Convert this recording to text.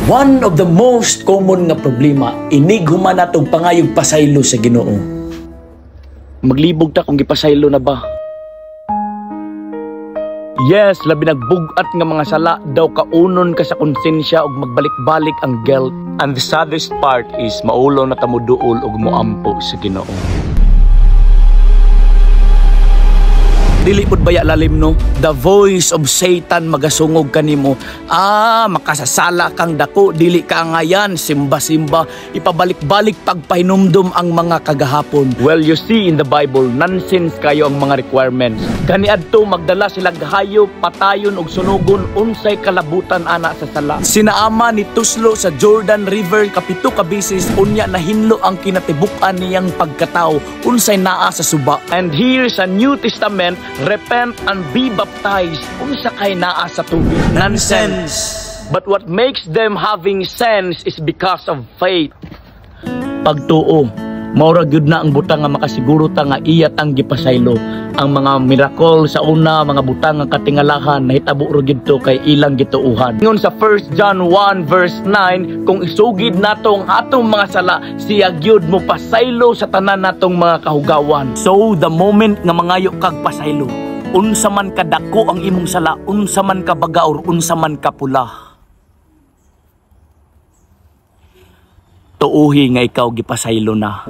One of the most common nga problema, inig human natong pangayog pasaylo sa Ginoo. Maglibog ta kung gipasaylo na ba. Yes, labi nagbugat nga mga sala daw kaunon ka sa konsensya ug magbalik-balik ang guilt. And the saddest part is maulo na ta moduol ug moampo sa Ginoo. Dili pud baya lalim, no? The voice of Satan magasungog kanimo. Ah, makasasala kang dako, dili ka angayan, simba-simba, ipabalik-balik pagpahinumdum ang mga kagahapon. Well, you see in the Bible, nonsense kayo ang mga requirements. Kaniadto magdala sila hayop, patayon og sunugon, unsay kalabutan ana sa sala. Sinaama ni tuslo sa Jordan River kapito ka bisis, unya nahinlo ang kinatibuk-an niyang pagkatao, unsay naa sa suba. And here sa New Testament, repent and be baptized, unsa kay naa sa tubig. Nonsense. But what makes them having sense is because of faith. Pagtuo, maura gyud na ang butang nga makasiguro ta nga iya tang gipasaylo. Ang mga miracle sa una, mga butang nga katingalahan, nahitabo ra gyud to kay ilang gituohan. Ingon sa 1 John 1 verse 9, kung isugid nato ang atong mga sala, siya gyud mo pasaylo sa tanan natong mga kahugawan. So the moment nga mangayo kag pasaylo, unsa man kadako ang imong sala, unsa man kabaga or unsa man kapula, tuuhi nga ikaw gipasaylo na.